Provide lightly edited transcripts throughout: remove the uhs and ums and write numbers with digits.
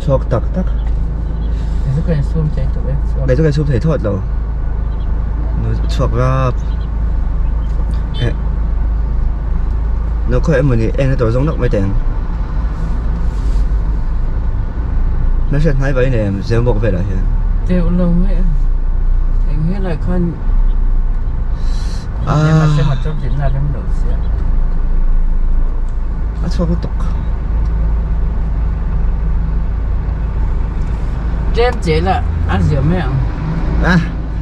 Chhuak tak tak. Chu kan sum thei tawh e. Kei chu kan sum thei thawt lo. Chhuak rap. Eh. Nó khoi emawni eng a tawh zawng nak mai teng. Nó hriat hnai vai nem zem bawk velah hian. Teuh lo mai a. Eng helai khan Ah. A A chhuak lutuk. Tlem che la a zia mai ang. Ah,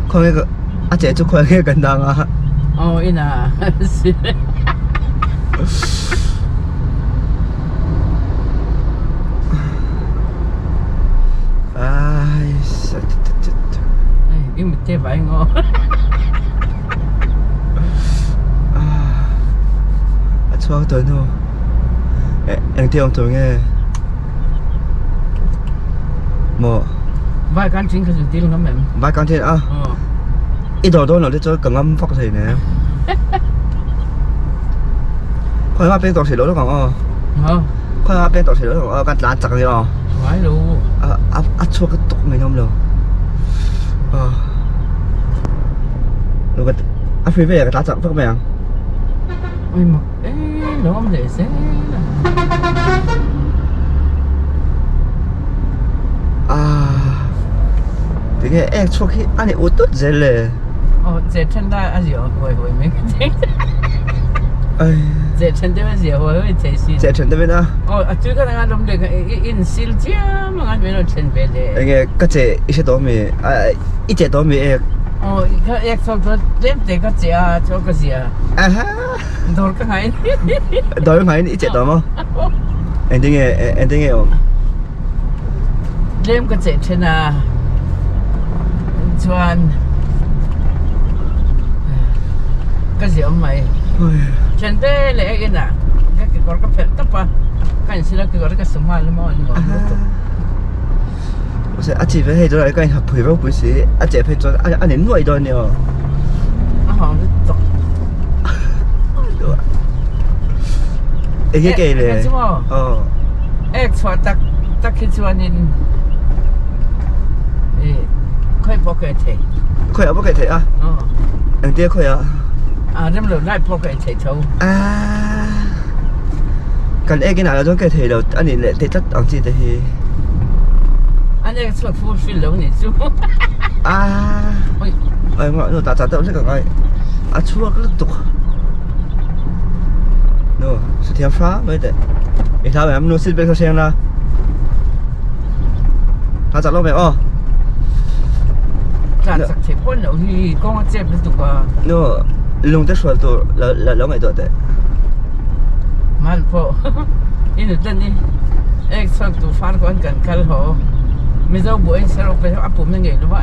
khawnge ka a che chu khawnge kan dang a. Aw ina si. Ai sa Ai, i mit te vai ngo. A chhuak tawh hnu engti awm tur nge maw Vai kan thin kha chu dil ngam em Vai kan thin a i dawr dawn loh te chuan ka ngam vak thei ne khawi hma peng tawh hrih loh lawk ang aw khawi hma peng tawh hrih loh lawk ang aw kan tlan chak ania aw Ngai lo a chhuak a tawk mai nawm lo a free vel ka tlan chak vak mai ang Ôi mà ê nó không để xe à tinge ek chhuak hi a ni ut ut zel le Ồ dễ chân ta a rượu hồi hồi mấy cái ai dễ chân tới rượu hồi hồi dễ xin dễ chân tới na Ồ chú cái này ăn được in sil chứ mà ăn với nó chân về để enge ka che i hre tawh mi i che tawh mi ek Ồ ka ek chhuak chu tlem te ka che a chu ka zia aha dawr ka ngai dawr ka ngai i che tawh maw engtin nge engtin nge awm tlem ka che then a chuan ka zia awm mai then te leh ek inah ka kekawr ka phelh tawp a ka insil a kekawr ka su nghal a maw an nuam lutuk. A chi ve hei chuan ka inhak phui ropui si a cheh phei chuan a ni nuaih dawn nia aw. A hawng lutuk. Enge kei le. Aw. Ek chhuah tak tak hi chuanin i khawi pawh ka ei thei. Khawi ah pawh ka ei thei a? Aw. Engtia khawi ah? A rem lo lai pawh ka ei thei tho. Ah. Kan ek inah lah chuan ka ei thei lo a nih leh teh tlat ang chi te hi. An ek chhuak full fill lo nih chu. Ah. Oi. Oi ngah nu tah chah deuh hlek a ngai. A chhuak lutuk. Nu sathiam hram mai teh. I hlau em nu seat belt kha hreng la. Tah chah lawk ve aw. Tlan chak thei pawn loh hi kawng a chep lutuk a. Nu lung te hrual tur lo lo ngaihtuah teh. Man pawh i nut a ni. Ek chhuak tu far khawn kan kal haw. Mizo buai in sarawk pe a pum na ngei lo va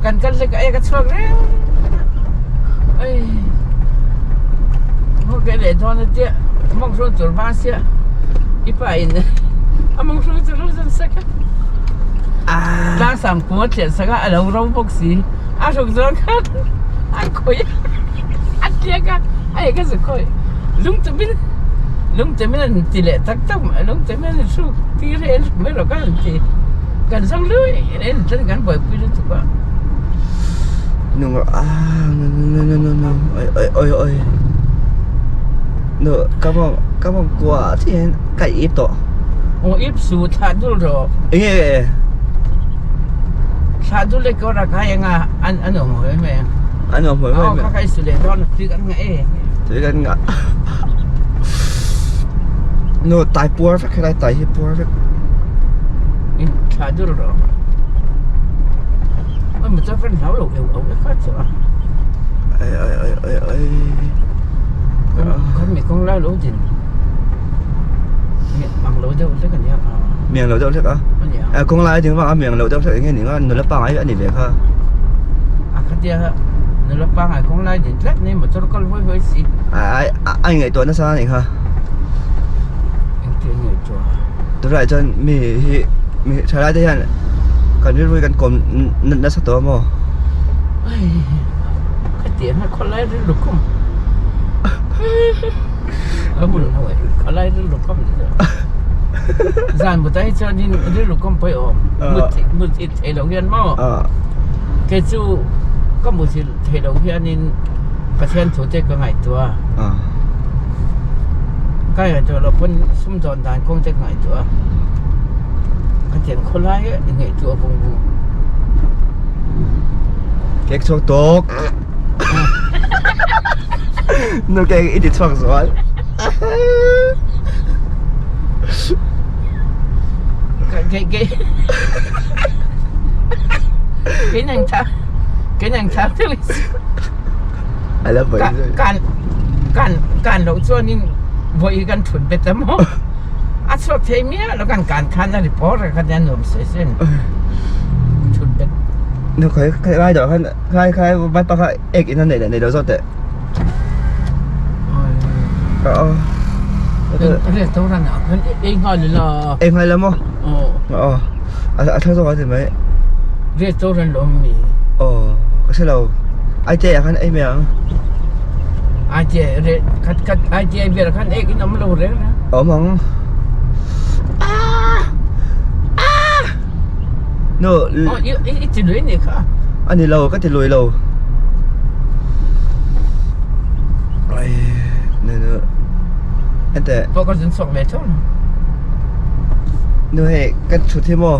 kan kal hlek a ek a chhuak reng a. Oi maw ke leh dawn a tia mawng hrual tur va sia i pa in a mawng hrual tur a rawn sak a. Tlangsam kung a thliah sak a a lo ro bawk si a hruk zawng khan a khawih a tliak a a eng a zu khawih lungtumin lungtumin an ti leh tak tak mai lungtumin an hruk tir hi an hruk mai rawh khan an ti kan zawng lui en chuan kan buaipui lutuk a. Nung ah no no no no no oi oi oi oi no ka mawng ka mawng kuah chiah hian ka ip tawh. Aw ip su thlah dul rawh. Enge Thlah dul le kawr a kai anga an an awm hawi mai ang. An awm hawi mai. Aw ka kai su leh dawn tui kan ngah e. Tui kan ngah. No tai puar vek helai tai hi puar vek. In thlah dul rawh. Oi mà cho phân háo lục đều ấu cái phát rồi. Ai ai ai ai ai. Con mi con la lỗ gì. Miang lo deuh hlek a nia. Miang lo deuh hlek a? A nia. A kawng lai ding vang a miang lo deuh hlek enge ni nga nula pangai a ni ve kha. A khatia nula pangai kawng lai din tlat nei motor kal huai huai si. A a ingaihtuah nasa a nih kha. Engtin ngaihtuah? Tunah chuan mi hi mi thalai te hian. Kan rilru hi kan kawm nasa tawh a maw? Ka ti ang a khawlai rilru khawm a hun ho e khawlai rilru khawm ni chu zan but ah hi chuanin rilru khawm pawh i awm mut thih theih loh hian maw kei chu ka muthilh theih loh hianin Pathian thu te ka ngaihtuah a ka ngaihtuah loh pawn sumdawn dan kawng te ka ngaihtuah a ka tiang khawlai e ngaihtuah vung vung. Kek chhuak tawk Nu kek i ti chhuak zual Kei nang tha kei nang tha A la vawi kan kan kan loh chuanin vawi kan thut bet a maw a chhuak thei miah lo kan kan khan a report a khan a nuam sawi sawi a ni thut bet Nu khai khai lai dawh khan khai khai vai pa kha ek in a neih leh neih loh zawk teh Aw Restaurant ah khan ei nghal ila Ei nghal ila maw Aw a thar zawk a ti mai Restaurant lo awm mi Aw ka hre lo ITI ah khan ei mai ang ITI re khat khat ITI vel khan ek in awm lo reng reng Awm ang No Aw i ti lui ni kha A ni lo ka ti lui lo Ai no no Ente Pawh ka zun chhuak ve tho lo No hei ka thut hi maw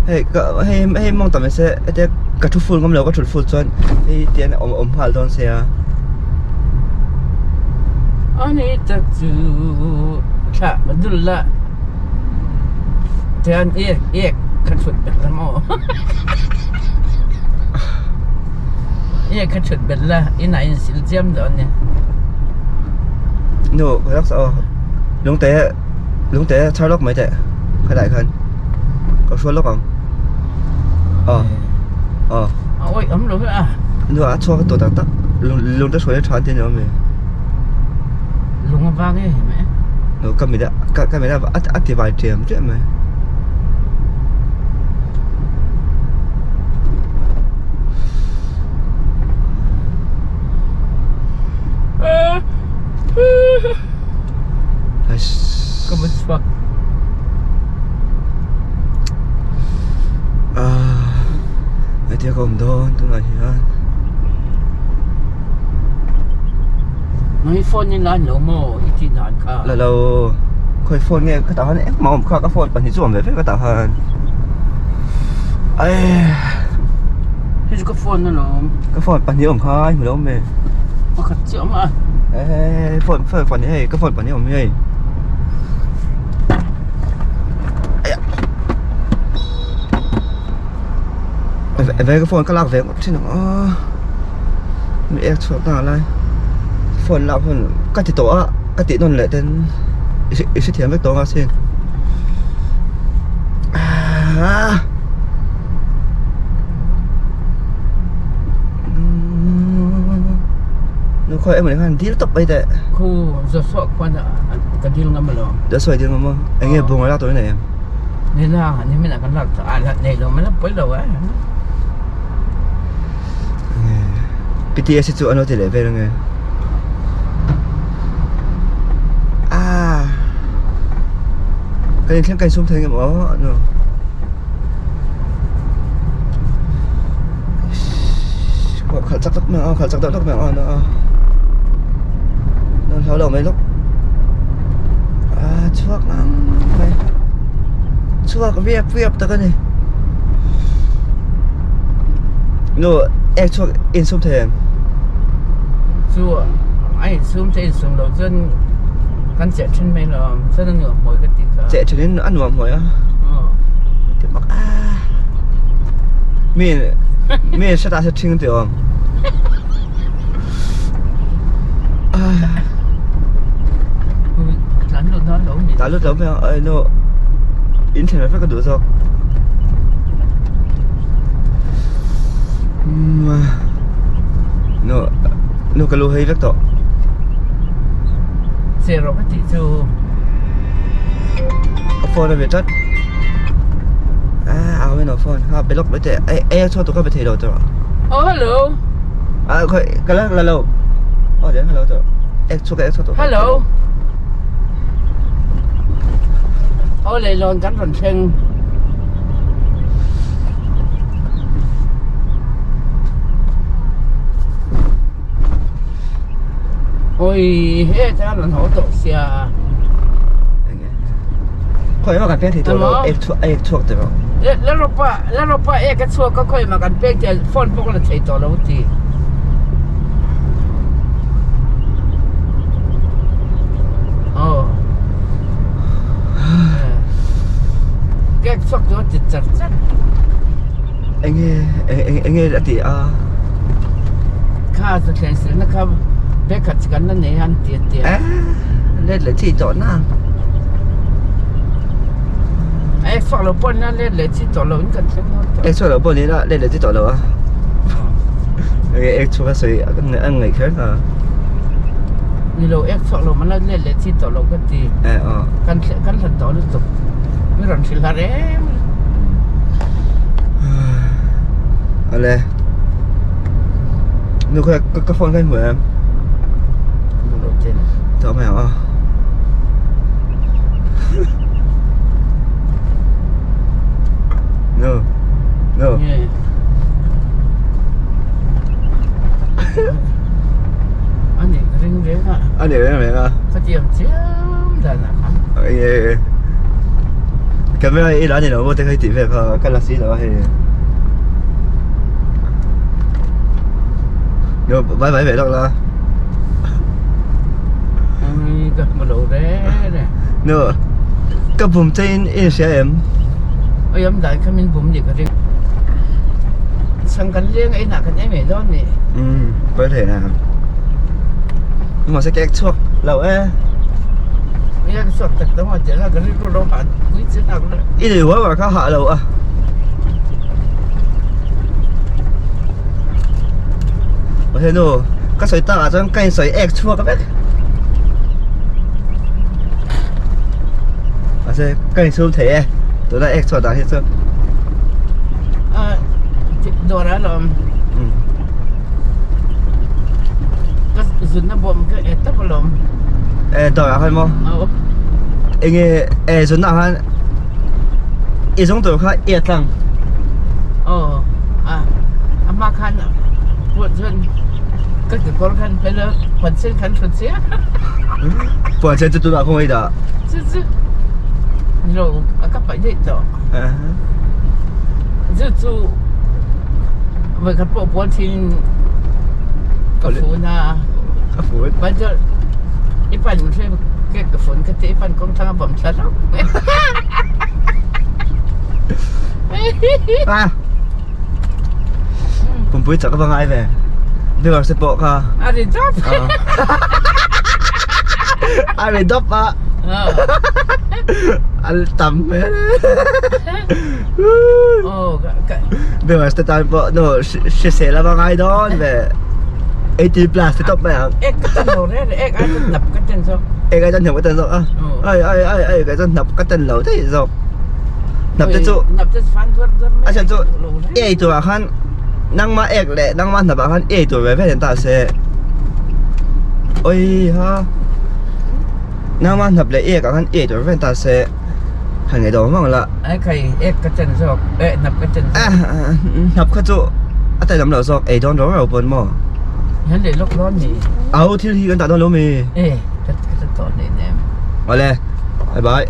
hei ka hei hei mawng tam se hete ka thu full ngam lo ka thut full chuan hei tian awm awm nghal dawn sia. Ani tak chu thlah dul la tian ek ek ka thut bet la maw ek ka thut bet la inah insil chiam dawn nia. No ka rak sa aw lungte lungte chhar lawk mai teh khalai khan ka hrual lawk ang aw aw a awih awm lo a nu a chhuak tawh tak tak lungte hruai a tha an ti ni awm e lung a vang e mai no ka mit a ka mit a a ti vai ṭiam ṭiam mai Ka va chhuak. Hetia ka awm dawn tunah hian. Nang phone in la lo maw i tih dan kha. La lo khawi phone nge ka tah han engmah awm kha ka phone pahnih chu awm ve vek ka tah han. Ai. Hei chu ka phone alawm. Ka phone pahnih awm kha i hmu lo awm e. Pakhat chiah awm a. Hei phone phone pahnih hei ka phone pahnih awm hi hei. Eve ka phone ka lak ve ngawt thin ang aw. Mi ek chhuak ta lai. Phone lak hun ka ti tawh a ka tih nawn leh ten i hrethiam vek tawh ang a sin. Ah. Nu khawi emawni khan dil tawp mai teh. Khu Joshua khuan ka dil ngam alawm. Joshua i dil ngam maw? Eng nge bunga lak tur i nei em? Ni la, ni min ah kan lak a la nei lo mai la pawi lo e. PTS hi chu an lo ti leh vel ange. Ah. Kan inthleng kan insum thei ngem aw no. Khalh chak tak mai ang khalh chak deuh tak mai ang a no hlau lo mai lawk a chhuak ngang mai chhuak viap viap tak a ni nu ek chhuak insum thei em chu a insum che insum lo chuan kan cheh then mai lo chuan a nuam hawi ka ti kha cheh then in a nuam hawi a ti bawk a mi mi hre ta se ṭhing tih awm tlan lut dawn lo mi tlan lut lo mai ang ai no in thlen vek ka duh zawk no no ka lu hei vek tawh che rawh ka tih chu ka phone a ve tlat a au in. no phone ha pe lawk mai teh ei ei a chhuak tur kha pe thei lo tawh Oh hello. A khawi ka la la lo aw dian hello tawh ek chhuak ek chhuak tur Hello. Aw leilawn kan rawn thleng. Oi he ta rawn haw tawh sia. Khawi emaw kan pek thei tawh lo ek chhuak ek chhuak tawh rawh. La rawpa la rawpa ek a chhuak a khawi emaw kan pek thei phone pawh ka la thei tawh lo ti. Aw. Kek chhuak chu a ti char char. Enge enge a ti a. Kha chu thleng silna kha bag khat chi kan la nei a an ti a tia. Eh let leh chi tawh na. A ek chhuak lo pawh nia let leh chi tawh lo in kan thleng dawn tawh. Ek chhuak lo pawh nia let leh chi tawh lo a. Enge ek chhuak a sawi a ngaih kher na. Ni lo ek chhuak lo mana let leh chi tawh lo ka ti. Eh aw. Kan kan hlat tawh lutuk. Mi rawn hrilh har em. Ale. Nu kha ka phone kha hmu em? Hmu lo chen. Tawh mai ang aw. No. No. Yeah. Ani ring reng a. Ani ring reng a. Ka tiam chiam dan ah khan. Enge camera i la ni lo maw te kha i tih vel kha ka la si lo a hei. No bye bye ve lawk la. Ui ka hmu lo re re. No ka bum che in i hria em? Oi am dan kha min bum ni ka ring. Chhang kan leng a inah kan em ei dawn ni. Um pawi thei na. Mahse kek chhuak lo e. Nia ka chhuak tak tak a tiang a ka rilru lo hah pui che tak le. I nei huai huai kha hah lo a. Mahse nu ka sawi tak ah chuan ka insawi ek chhuak vek. Mahse ka insum thei e tuna ek chhuah dan hi chu. A dawr a lawm. Ka zunna bawm ka e tawp alawm. E dawr ah khan maw? Aw. Enge e zunna ah khan i zawng tur kha i a tlang. Aw a a hma khan pawh chuan ka kekawr khan hmel a puan sen khan hrut chiah. Puan sen chu tunah khawngaih dah. Chu chu nilo ka paih daih tawh. Chu chu vawikhat pawh puan thin ka fun a. Ka fun? Puan chu i pan hre ke ka fun ka ti i pan kawng thlang a bawm thla hlauh mai. Ah! Pumpui chak a va ngai ve. Viewers te pawh kha. A ri dawp. A ri dawp a. A tam hmel. Viewers te tan pawh nu hrisel a va ngai dawn ve. 18 plus te tawp mai ang. Ek ka ten lo reng reng ek ai chuan hnap ka ten zawk. Ek ai chuan hnap ka ten zawk a. Ai ai ai ai ka chuan hnap ka ten lo daih zawk. Hnap te chu hnap te fan duar duar mai. A chhan chu i ei tur ah khan nangma ek leh nangma hnap ah khan i ei tur ve ve ta se. Oi ha. Nangma hnap leh ek ah khan i ei tur ve ta se. Han ngei dawng vang la. Ai khai ek ka ten zawk eh hnap ka ten zawk. Hnap kha chu a tai lam lo zawk ei dawn rau rau pawn maw. Hian leh lawk dawn ni. Au thil hi kan dah dawn lo mi. Eh ka ka tawh hleinem. Awle bye bye.